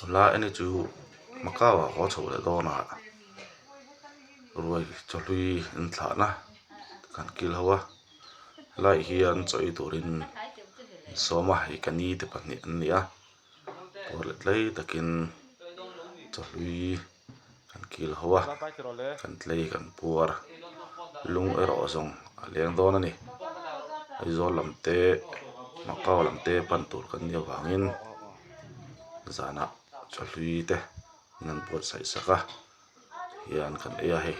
Nula eni chu Macau ah haw chho leh dawn a ruai chawhlui an thlahna kan kil ho a helaiah hian chaw ei turin an sawm a hei ka ni te pahnih an ni a pawr leh tlei takin chawhlui kan kil ho a kan tlei kan puar lung erawh zawng a leng dawn a ni Aizawl lam te Macau lam te pan tur kan nih avangin zanah chawhlui te an han buatsaih sak a hian kan ei a hei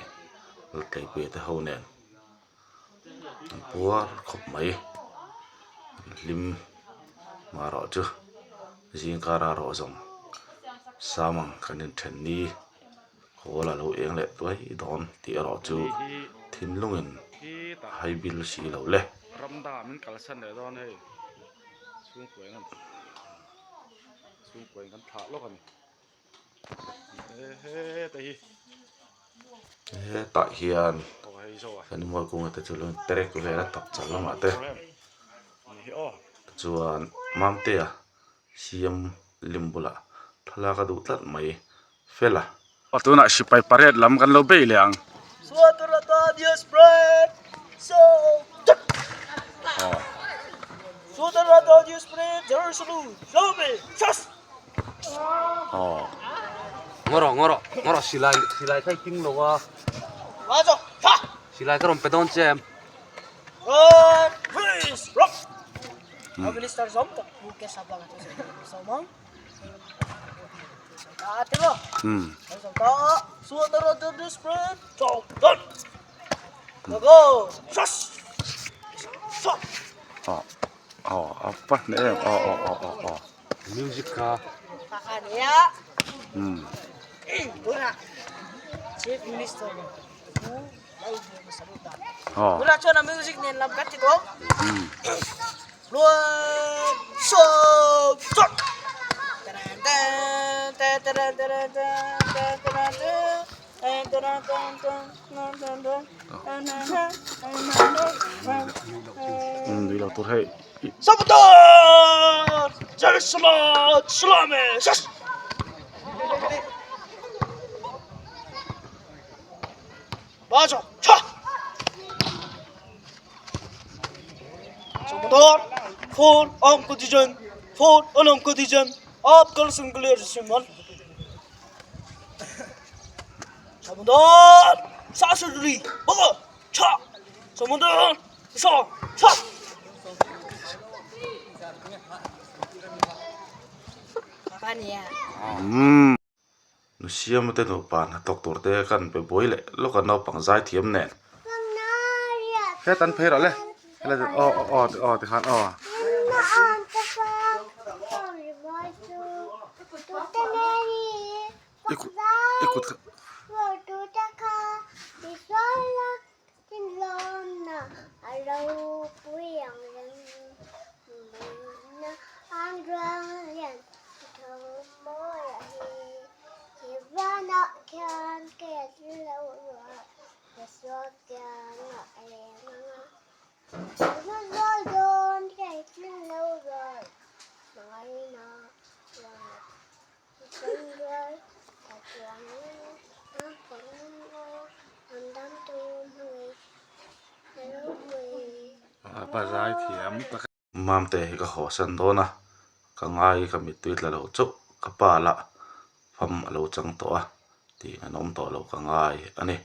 laltleipuia te ho nen. An puar khawp mai an hlim marawh chu zing kara rawh zawng sam ang kan inthen ni kawl a lo eng leh tuai dawn tih erawh chu thinlungin a hai bil si lo le. Hetah hian animal kunga te chu lo in terek vel a tapchal lamah te tichuan Mamtea siam lim bulah thlalak a duh tlat mai fel a. Tunah sipai pariat lam kan lo bei leh ang. Ngawrh ngawrh ngawrh silai silai kha i ting lo a silai ka rawn pe dawn che em. Music kha. Nui lo tur hei. Nusiama te nupa hnathawk tur te kan be buai leh lawk a naupang zai thiam nen. Hetan phei rawh le aw aw aw tikhan aw. I kut i kut kha. Mamte hi ka haw san dawn a, ka ngai ka mittui tla lo chauh ka pa lah fam a lo chang tawh a tih an awm tawh lo ka ngai a ni.